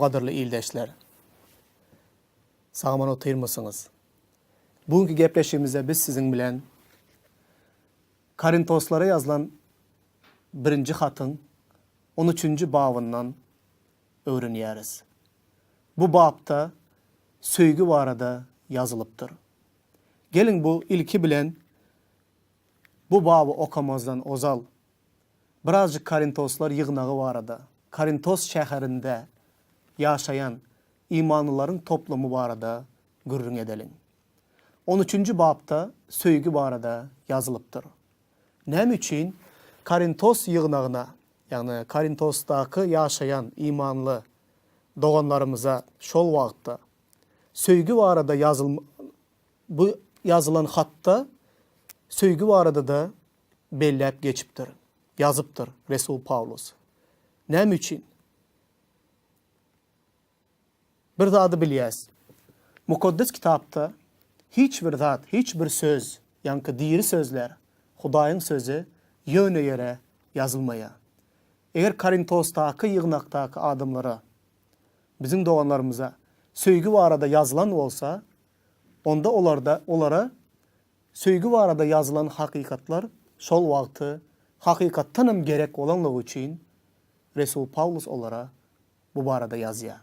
Salam gadyrly ildeşler. Sag-aman otyrmysyňyz? Bu günki gepleşigimizde biz siziň bilen Korintoslara ýazylan birinji hatyň on üçünji babyndan öwrenýäris. Bu bapda söýgi barada ýazylypdyr. Geliň bu ilki bilen bu baby okamazdan ozal birazjyk Korintoslar ýygnagy barada, Korintos şäherinde ýaşaýan imanlylaryň toplumy barada gürrüň edeliň. On üçünji bapda söýgi barada ýazylypdyr. Näme üçin Korintos ýygnagyna, ýagny Korintosdaky ýaşaýan imanly doganlarymyza şol wagtda söýgi barada ýazyl bu ýazylan hatda söýgi barada-da belläp geçipdir, ýazypdyr resul Pawlus. Näme üçin? Bir zady bilýäs. Mukaddes Kitapda hiç bir zat, hiç bir söz, ýaňky diri sözler, Hudaýyň sözi ýöne ýere ýazylmaýar. Eger Korintosdaky ýygnakdaky adamlara, biziň doganlarymyza söýgi barada ýazylan bolsa, onda olarda olara söýgi barada ýazylan hakykatlar şol wagty hakykatdanam gerek bolanlygy üçin resul Pawlus olara bu barada ýazýar.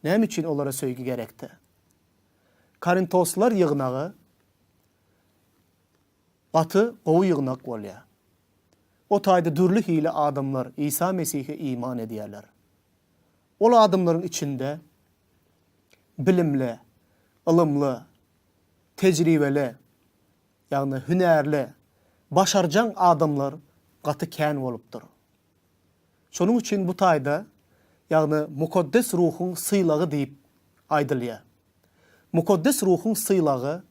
Näme üçin olara söýgi gerekdi? Korintoslar ýygnagy gaty gowy ýygnak bolýar. O taýda dürli hili adamlar Isa Mesihe iman edýärler. Ol adamlaryň içinde bilimli, ylymly, tejribeli, ýagny hünärli, başarjaň adamlar gaty kän bolupdyr. Şonuň üçin bu taýda, ýagny Mukaddes Ruhuň sylagy diýip aýdylýar. Mukaddes Ruhuň sylagy,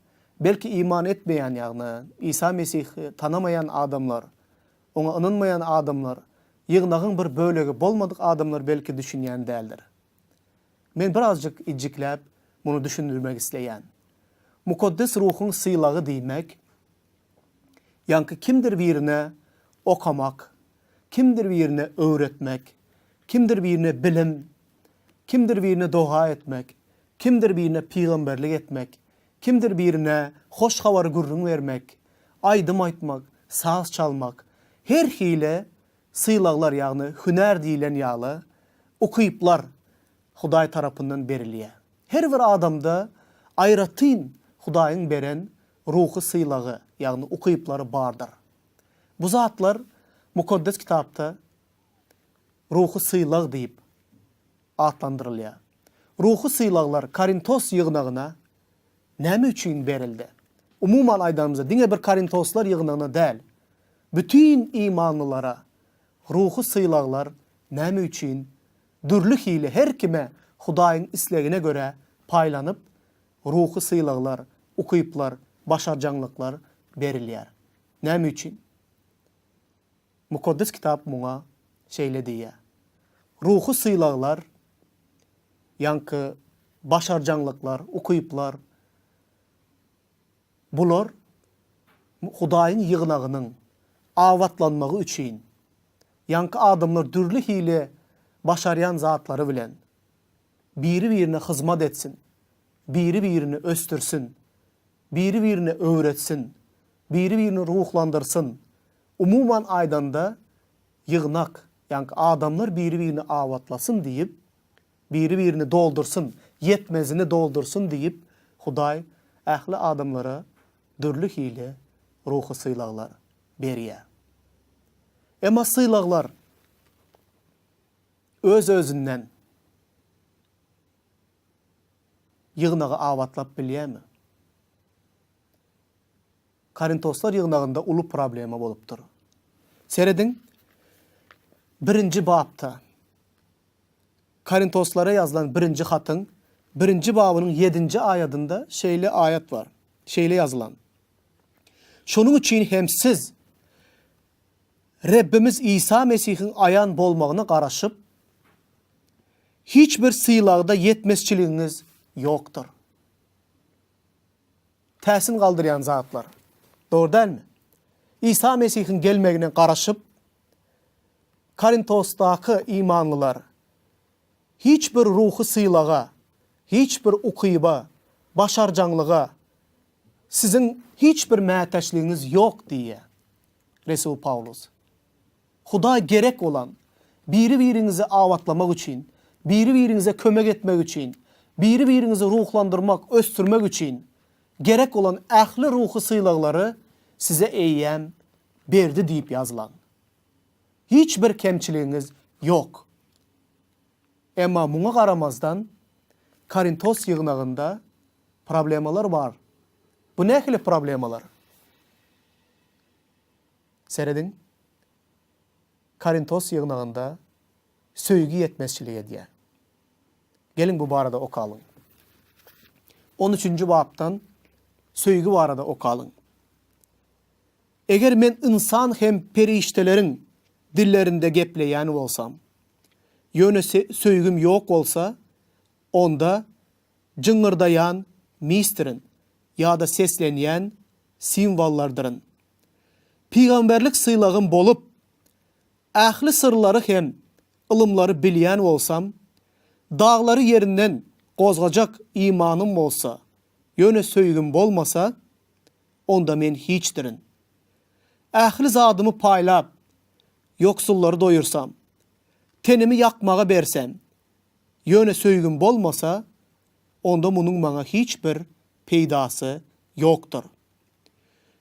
belki iman etmeýän, ýagny Isa Mesihi tanamaýan adamlar, Oňa ynanmaýan adamlar, ýygnagyň bir bölegi bolmadyk adamlar belki düşünýän däldir. Men birazjyk ijikläp muny düşündirmek isleýän. Mukaddes Ruhuň sylagy diýmek, ýaňky kimdir birine okamak, kimdir birine öwretmek, kimdir birine bilim, kimdir birine doga etmek, kimdir birine pygamberlik etmek, kimdir birine hoş habary gürrüň bermek, aýdym aýtmak, saz çalmak, her hili sylaglar, ýagny hünär diýlen ýaly ukyplar Hudaý tarapyndan berilýär. Her bir adamda aýratyn Hudaýyň beren ruhy sylagy, ýagny ukyplary bardyr. Bu zatlar Mukaddes Kitapda ruhy sylag diýip atlandyrylýar. Ruhy sylaglar Korintos ýygnagyna näme üçin berildi? Umuman aýdanymyzda, diňe bir Korintoslar ýygnagyna däl, bütin imanlylara ruhy sylaglar näme üçin dürli hili her kime Hudaýyň islegine görä paýlanyp, ruhy sylaglar, ukyplar, başarjaňlyklar berilýär? Näme üçin? Mukaddes Kitap muňa şeýle diýýär, Ruhy sylaglar, ýaňky başarjaňlyklar, ukyplar, bular Hudaýyň ýygnagynyň abatlanmagy üçin, ýaňky adamlar dürli hili başarýan zatlary bilen biri-birine hyzmat etsin, biri-birini ösdürsin, biri-birine öwretsin, biri-birini ruhlandyrsyn, umuman aýdanda, ýygnak, ýaňky adamlar biri-birini abatlasyn diýip, biri-birini doldursyn, ýetmezini doldursyn diýip, Hudaý ähli adamlara dürli hili ruhy sylaglar berýär. Emma sylaglar öz-özünden ýygnagy abatlap bilýärmi? Korintoslar ýygnagynda uly problema bolupdyr. Serediň, birinji bapda, Korintoslara ýazylan birinji hatyň birinji babynyň ýedinji aýadynda şeýle aýat bar, şeýle ýazylan, Şonuň üçin hem siz Rebbimiz Isa Mesihiň aýan bolmagyna garaşyp, hiç bir sylagda ýetmezçiligiňiz ýokdur. Täsin galdyrýan zatlar. Dogry dälmi? Isa Mesihiň gelmegine garaşyp, Korintosdaky imanlylar. Hiç bir ruhy sylaga, hiç bir ukyba, başarjaňlyga siziň hiç bir mätäçligiňiz ýok diýýär resul Pawlus. Hudaý gerek bolan, biri-biriňizi abatlamak üçin, biri-biriňize kömek etmek üçin, biri-biriňizi ruhlandyrmak, ösdürmek üçin gerek bolan ähli ruhy sylaglary size eýýäm berdi diýip ýazylan. Hiç bir kemçiligiňiz ýok. Emma muňa garamazdan, Korintos ýygnagynda problemalar bar. Bu nähili problemalar? Serediň, Korintos ýygnagynda söýgi ýetmezçilik edýär. Geliň bu barada okalyň. On üçünji bapdan söýgi barada okalyň. Eger men ynsan hem perişdeleriň dillerinde gepleýän bolsam, ýöne söýgim ýok bolsa, onda jyňňyrdaýan misdirin ýa-da seslenýän simwollardyryn. Pygamberlik sylagym bolup, ähli syrlary hem ylymlary bilýän bolsam, daglary ýerinden gozgajak imanym bolsa, ýöne söýgim bolmasa, onda men hiçdirin. Ähli zadymy paýlap, ýoksullary doýursam, tenimi ýakmaga bersem, ýöne söýgim bolmasa, onda munuň maňa hiç bir peýdasy ýokdur.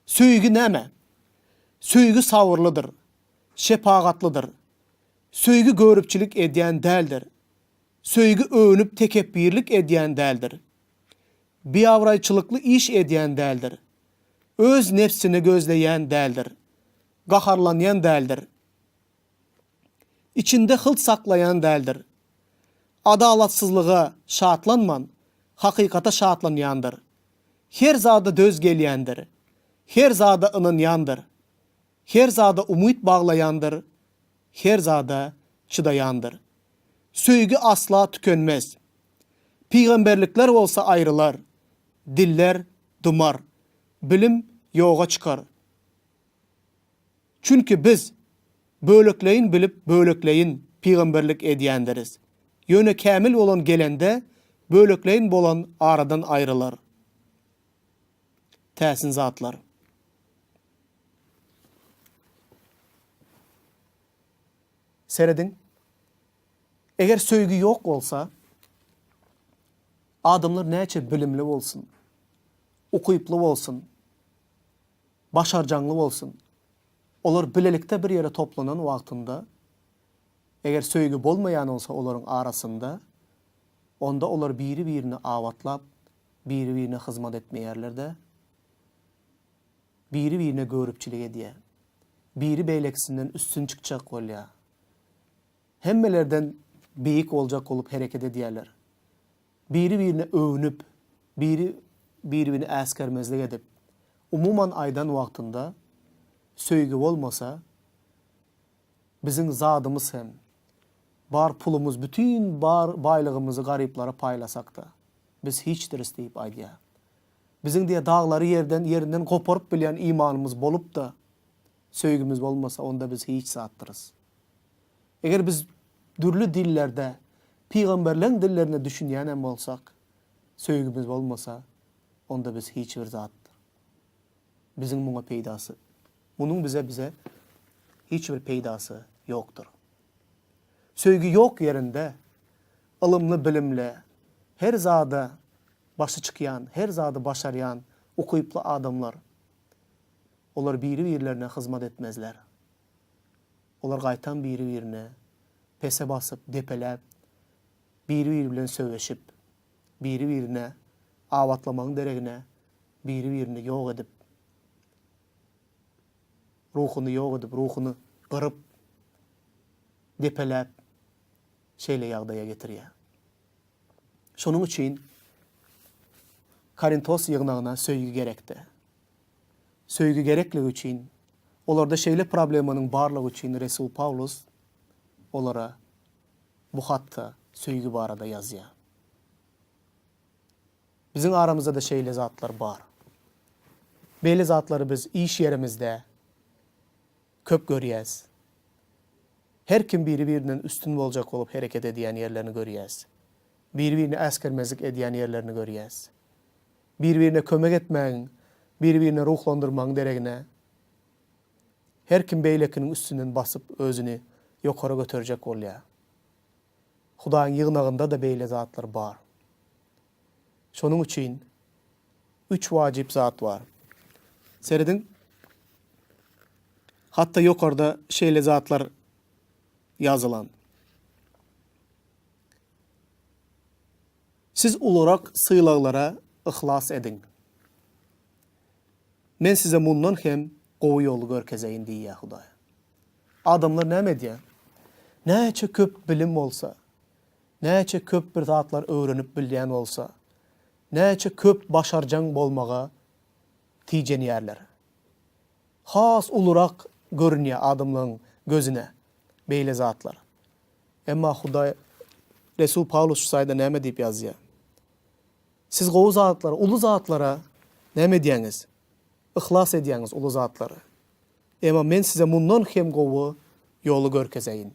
Söýgi näme? Söýgi sabyrlydyr, şepagatlydyr. Söýgi göripçilik edýän däldir. Söýgi öwnüp tekepbirlik edýän däldir. Biabraýçylykly iş edýän däldir. Öz nebsini gözleýän däldir. Gaharlanýan däldir. Içinde hylt saklaýan däldir. Adalatsyzlyga şatlanman, hakykata şatlanýandyr. Her zada döz gelýändir. Her zada ynanýandyr. Her zada umyt baglaýandyr, her zada çydaýandyr. Söýgi asla tükenmez. Pygamberlikler bolsa aýrylar, diller dymar, bilim ýoga çykar. Çünki biz bölekleýin bilip, bölekleýin pygamberlik edýändiris. Ýöne kämil bolan gelende, bölekleýin bolan aradan aýrylar. Täsin zatlar. Serediň. Eger söýgi ýok bolsa, adamlar näçe bilimli bolsun, ukyply bolsun, başarjaňly bolsun, olar bilelikde bir ýere toplanan wagtynda, eger söýgi bolmaýan bolsa olaryň arasynda, onda olar biri-birini abatlap, biri-birine hyzmat etmeýärler-de, biri-birine göripçilik edýär. Biri beýlekisinden üstün çykjak bolýar. Hemmelerden beýik boljak bolup hereket edýärler. Biri-birine öwnüp, biri biri-birini äsgermezlik edip, umuman aýdan wagtynda söýgi bolmasa, biziň zadymyz hem, bar pulumyz, bütin bar baýlygymyzy garyplara paýlasak-da, biz hiçdiris diýip aýdýar. Biziň diýýär, daglary ýerden, ýerinden goparyp bilýän imanymyz bolup-da, söýgimiz bolmasa, onda biz hiç zatdyrys. Eger biz dürli dillerde, pygamberleň dillerine düşünýän hem bolsak, söýgimiz bolmasa, onda biz hiç bir zatdyr. Biziň muňa peýdasy, munuň bize bize hiç bir peýdasy ýokdur. Söýgi ýok ýerinde ylymly-bilimli, her zada başy çykýan, her zady başarýan ukyply adamlar, olar biri-birlerine hyzmat etmezler. Olar gaýtam biri-birine pese basyp, depeläp, biri-biri bilen söweşip, biri-birine abatlamagyň deregine biri-birini ýok edip, ruhuny ýok edip, ruhuny gyryp, depeläp, şeýle ýagdaýa getirýär. Şonuň üçin Korintos ýygnagyna söýgi gerekdi. Söýgi gerekligi üçin, olarda şeýle problemanyň barlygy üçin resul Pawlus olara bu hatda söýgi barada ýazýar. Biziň aramyzda-da şeýle zatlar bar. Beýle zatlary biz iş ýerimizde köp görýäs. Her kim biri-birinden üstün boljak bolup hereket edýän ýerlerini görýäs. Biri-birine äsgermezlik edýän ýerlerini görýäs. Biri-birine kömek etmägiň, biri-birine ruhlandyrmagyň deregine, her kim beýlekiniň üstünden basyp özüni ýokary göterjek bolýar. Hudaýyň ýygnagynda-da beýle zatlar bar. Şonuň üçin üç wajyp zat bar. Serediň, hatda ýokarda şeýle zatlar ýazylan. Siz ulurak sylaglara yhlas ediň. Men size mundan hem gowy ýoly görkezeýin diýýär Hudaý. Adamlar näme edýär? Näçe köp bilim bolsa, näçe köp bir zatlar öwrenip bilýän bolsa, näçe köp başarjaň bolmaga tijenýärler. Has ulurak görünýär adamlaryň gözüne beýle zatlar. Emma Hudaý Resul Pawlus şu saýda näme diýip ýazýar? Siz gowy zatlara, uly zatlara näme edýäňiz? Yhlas edýäňiz uly zatlara. Emma men size mundan hem gowy ýoly görkezeýin.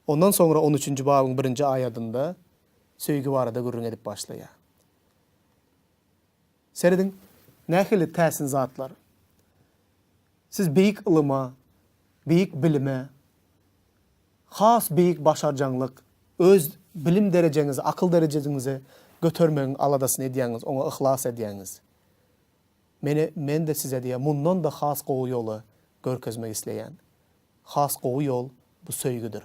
Ondan soňra on üçünji babyň birinji aýadynda söýgi barada gürrüň edip başlaýar. Serediň, nähili täsin zatlar! Siz beýik ylyma, beýik bilime, has beýik başarjaňlyk, öz bilim derejeňizi, akyl derejeňizi götermegiň aladasyny edýäňiz, oňa yhlas edýäňiz. Meni, men-de size diýýän, mundan-da has gowy ýoly görkezmek isleýän. Has gowy ýol bu söýgüdir.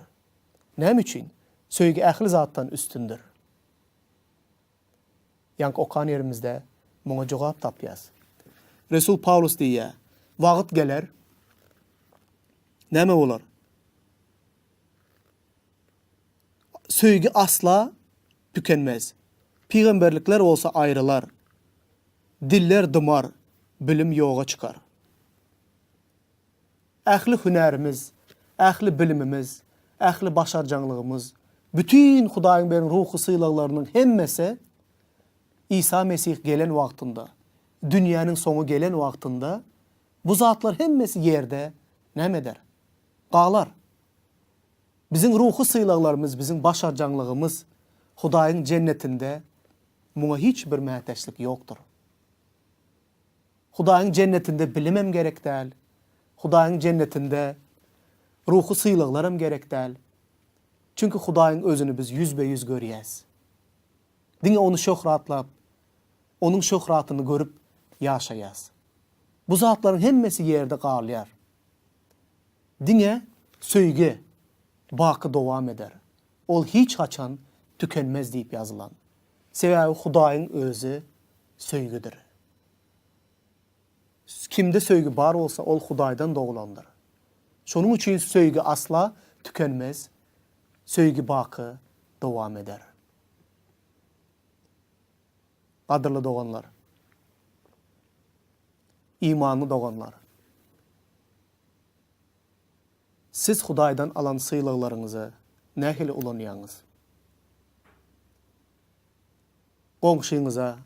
Näme üçin? Söýgi ähli zatdan üstündir. Ýaňky okan ýerimizde muňa jogap tapýas. Resul Pawlus diýýär, Wagt geler, näme bolar? Söýgi asla tükenmez. Pygamberlikler bolsa aýrylar. Diller dymar, bilim ýoga çykar. Ähli hünärimiz, ähli bilimimiz, ähli başarjaňlygymyz, bütin Hudaýyň beren ruhy sylaglarynyň hemmesi Isa Mesih gelen wagtynda, dünýäniň soňy gelen wagtynda bu zatlar hemmesi ýerde näme eder? Galar. Biziň ruhy sylaglarymyz, biziň başarjaňlygymyz Hudaýyň jennetinde muňa hiç bir mätäçlik ýokdur. Hudaýyň jennetinde bilimem gerek däl. Hudaýyň jennetinde ruhy sylaglaram gerek däl. Çünki Hudaýyň özüni biz ýüzbe-ýüz görýäs. Diňe Ony şöhratlap, Onuň şöhratyny görüp ýaşaýas. Bu zatlaryň hemmesi ýerde galýar. Diňe söýgi baky dowam eder. Ol hiç haçan tükenmez diýip ýazylan. Sebäbi Hudaýyň özi söýgüdir. Kimde söýgi bar bolsa, ol Hudaýdan doglandyr. Şonuň üçin söýgi asla tükenmez, söýgi baky dowam eder. Gadyrly doganlar! Imanly doganlar! Siz Hudaýdan alan sylaglaryňyzy nähili ulanýaňyz? Goňşyňyza,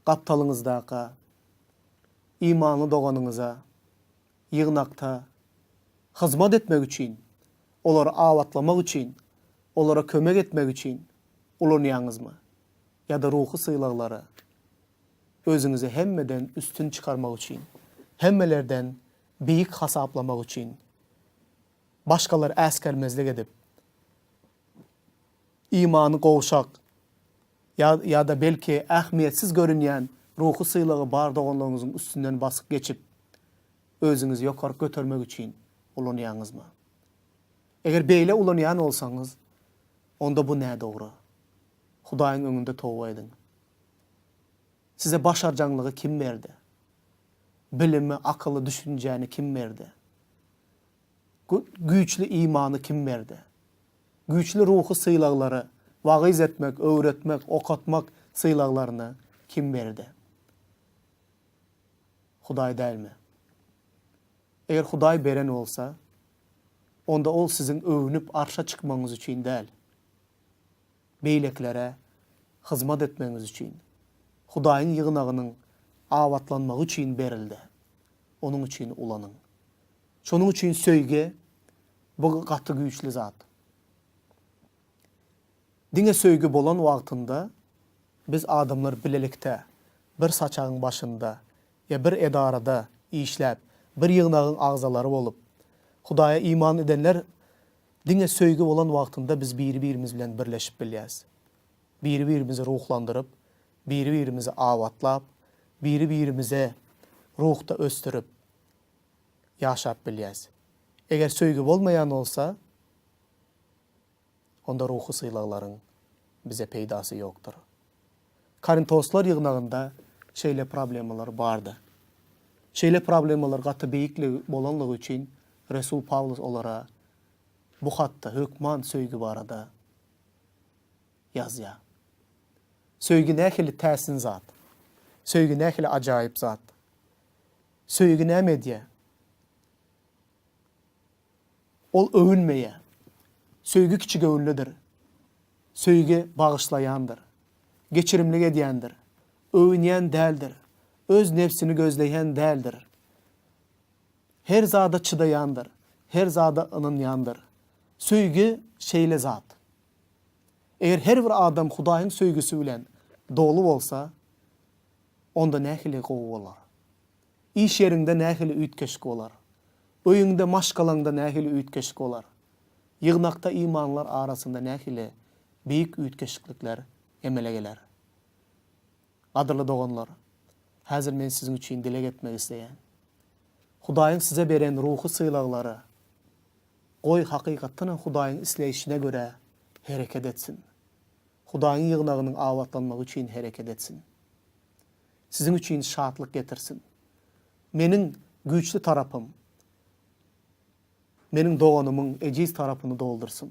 gapdalyňyzdaka, imanly doganyňyza ýygnakda hyzmat etmek üçin, olary abatlamak üçin, olara kömek etmek üçin ulanýaňyzmy? Ýa-da ruhy sylaglary özüňizi hemmeden üstün çykarmak üçin, hemmelerden beýik hasaplamak üçin, başgalary äsgermezlik edip, imany gowşak ýa ýa-da belki ähmiýetsiz görünýän ruhy sylagy bar doganlaryňyzyň üstünden basyp geçip, özüňizi ýokaryk götermek üçin ulanýaňyzmy? Eger beýle ulanýan bolsaňyz, onda bu nädogry. Hudaýyň öňünde toba ediň. Size başarjaňlygy kim berdi? Bilimi, akyly, düşünjäni kim berdi? Güýçli imany kim berdi? Güýçli ruhy sylaglary, wagyz etmek, öwretmek, okatmak sylaglaryny kim berdi? Hudaý dälmi? Eger Hudaý beren bolsa, onda ol siziň öwnüp arşa çykmagyňyz üçin däl, beýlekilere hyzmat etmegiňiz üçin, Hudaýyň ýygnagynyň abatlanmagy üçin berildi. Onuň üçin ulanyň. Şonuň üçin söýgi. Bu gaty güýçli zat. Diňe söýgi bolan wagtynda biz adamlar bilelikde bir saçagyň başynda ýa bir edarada işläp, bir ýygnagyň agzalary bolup, Hudaýa iman edenler diňe söýgi bolan wagtynda biz biri-birimiz bilen birleşip bilýäs. Biri-birimizi ruhlandyryp, biri-birimizi abatlap, biri-birimize ruhda ösdürip ýaşap bilýäs. Eger söýgi bolmaýan bolsa, onda ruhy sylaglaryň bize peýdasy ýokdur. Korintoslar ýygnagynda şeýle problemalar bardy. Şeýle problemalar gaty beýik bolanlygy üçin resul Pawlus olara bu hatda hökman söýgi barada ýazýar. Söýgi nähili täsin zat! Söýgi nähili ajaýyp zat! Söýgi näme edýär? Ol öwünmeýär. Söýgi kiçigöwünlidir. Söýgi bagyşlaýandyr. Geçirimlik edýändir. Öwünýän däldir. Öz nebsini gözleýän däldir. Her zada çydaýandyr. Her zada ynanýandyr. Söýgi şeýle zat. Eger her bir adam Hudaýyň söýgüsi bilen doly bolsa, onda nähili gowy bolar. Iş ýeriňde nähili üýtgeşik bolar. Öýüňde, maşgalaňda nähili üýtgeşik bolar. Ýygnakda imanlylar arasynda nähili beýik üýtgeşiklikler emele geler. Gadyrly doganlar, häzir men siziň üçin dileg etmek isleýän. Hudaýyň size beren ruhy sylaglary, goý, hakykatdanam Hudaýyň isleýşine görä hereket etsin. Hudaýyň ýygnagynyň abatlanmagy üçin hereket etsin. Siziň üçin şatlyk getirsin. Meniň güýçli tarapym meniň doganymyň ejiz tarapyny doldursyn.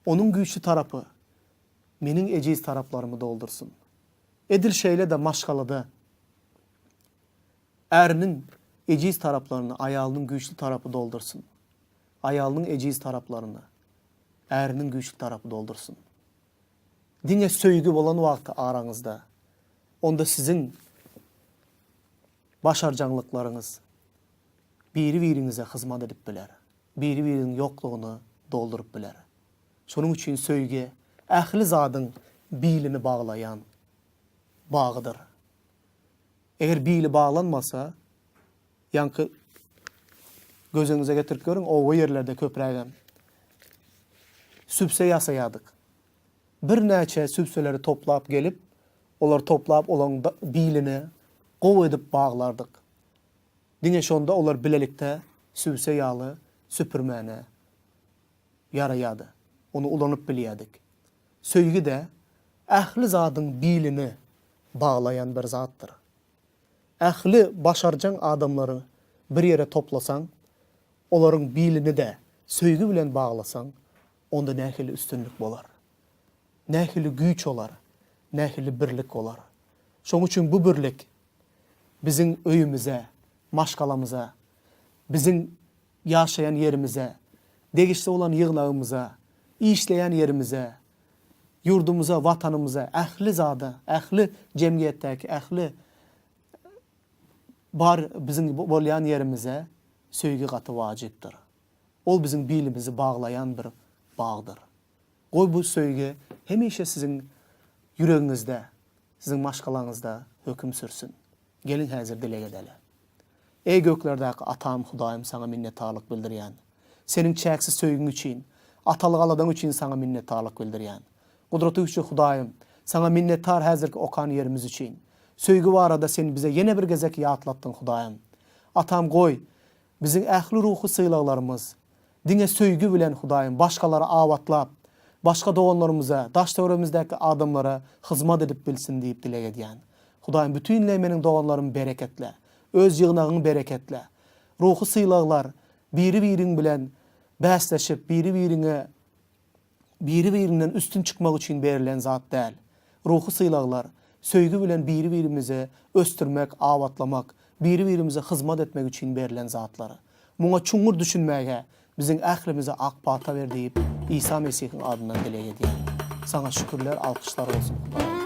Onuň güýçli tarapy meniň ejiz taraplarymy doldursyn. Edil şeýle-de maşgalada äriniň ejiz taraplaryny aýalynyň güýçli tarapy doldursyn. Aýalynyň ejiz taraplaryny äriniň güýçli tarapy doldursyn. Diňe söýgi bolan wagty araňyzda, onda siziň başarjaňlyklaryňyz biri-biriňize hyzmat edip biler, biri-biriniň ýoklugyny dolduryp biler. Şonuň üçin söýgi ähli zadyň bilini baglaýan bagydyr. Eger bili baglanmasa, ýaňky gözüňize getirip görüň, oba ýerlerde köprägem sübse ýasaýardyk. Birnäçe sübseleri toplap gelip, olary toplap olaň biline gowy edip baglardyk. Diňe şonda olar bilelikde sübse ýaly süpürmäne ýaraýardy. Ony ulanyp bilýärdik. Söýgi-de ähli zadyň bilini baglaýan bir zatdyr. Ähli başarjaň adamlary bir ýere toplasaň, olaryň bilini-de söýgi bilen baglasaň, onda nähili üstünlik bolar? Nähili güýç bolar? Nähili birlik bolar? Şonuň üçin bu birlik biziň öýümize, maşgalamyza, biziň ýaşaýan ýerimize, degişli bolan ýygnagymyza, işleýän ýerimize, ýurdumyza, Watanymyza, ähli zada, ähli jemgyýetdäki ähli bar biziň bolýan ýerimize söýgi gaty wajypdyr. Ol biziň bilimizi baglaýan bir bagdyr. Goý bu söýgi hemişe siziň ýüregiňizde, siziň maşgalaňyzda höküm sürsün. Geliň häzir dileg edeli. Eý göklerdäki Atam Hudaýym saňa minnetdarlyk bildirýän. Seniň çäksiz söýgiň üçin, atalyk aladaň üçin saňa minnetdarlyk bildirýän. Gudratygüçli Hudaýym, saňa minnetdar häzirki okan ýerimiz üçin. Söýgi barada sen bize ýene bir gezek ýatlatdyň Hudaýym. Atam goý, Biziň ähli ruhy sylaglarymyz diňe söýgi bilen Hudaýym başgalary abatlap, başga doganlarymyza, daş-töweregimizdäki adamlara hyzmat edip bilsin diýip dileg edýän. Hudaýym bütinleý meniň doganlarymy bereketle. Öz ýygnagyňy bereketle. Ruhy sylaglar biri-biriň bilen bäsleşip, biri-biriňe biri-birinden üstün çykmak üçin berlen zat däl. Ruhy sylaglar, söýgi bilen biri-birimizi ösdürmek, abatlamak, biri-birimize hyzmat etmek üçin berlen zatlar. Muňa çuňňur düşünmäge biziň ählimize ak pata ber diýip, Isa Mesihiň adyndan dileg edýän. Saňa şükürler, alkyşlar bolsun, Hudaýym.